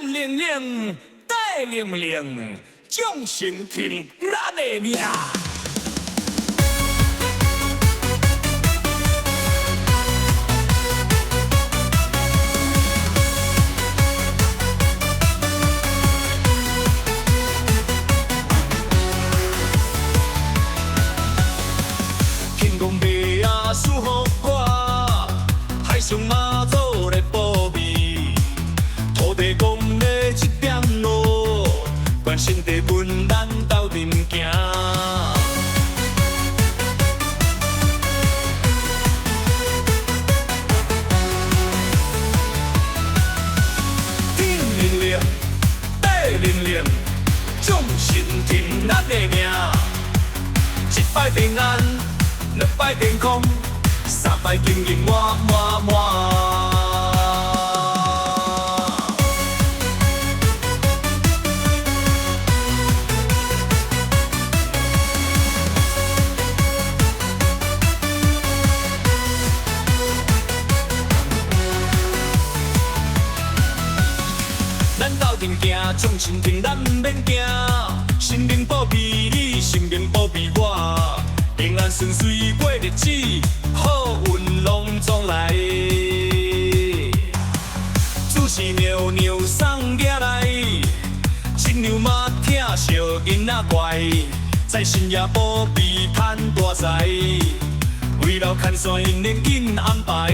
天靈靈，地靈靈，眾神聽咱的命。天公伯啊，賜予我海上媽祖的保庇，土地公的指點路，關聖帝阮咱鬥陣行。天靈靈，地靈靈，眾神聽咱的命，一擺平安，兩擺健康，三擺金銀滿滿滿。咱鬥陣行，眾神聽咱毋免驚，神明保庇你，神明保庇我，平安順遂過日子，好運攏總來。主持娘娘送行來，親娘媽疼惜囡仔乖，財神爺保庇趁大財，圍繞牽線姻緣緊安排。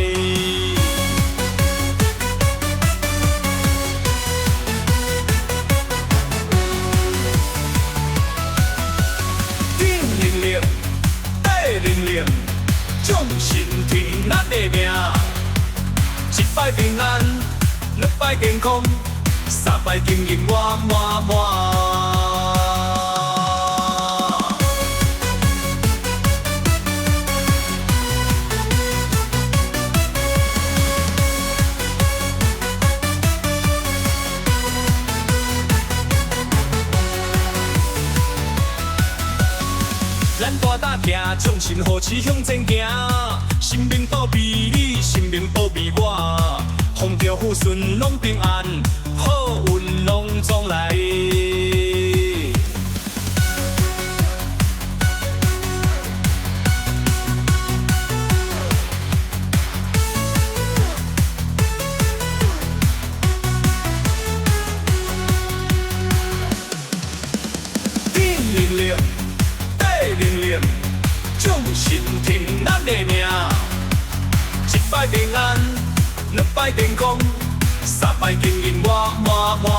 天靈靈，地靈靈，眾神聽咱的命，一擺平安，兩擺健康，三擺金銀滿滿滿。咱大胆行，眾神護持向前行，神明保庇你，神明保庇我，風調雨順攏平安，好運攏總來。天靈靈，地靈靈，眾神聽咱的命，一擺平安，兩擺健康，三擺金銀滿滿滿。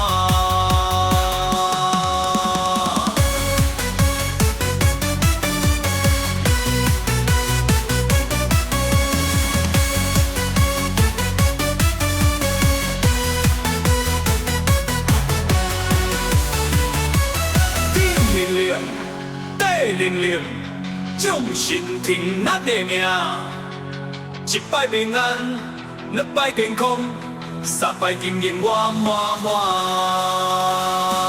天靈靈，地靈靈，眾神聽咱的命，一擺平安，兩擺健康，三擺金銀滿滿滿。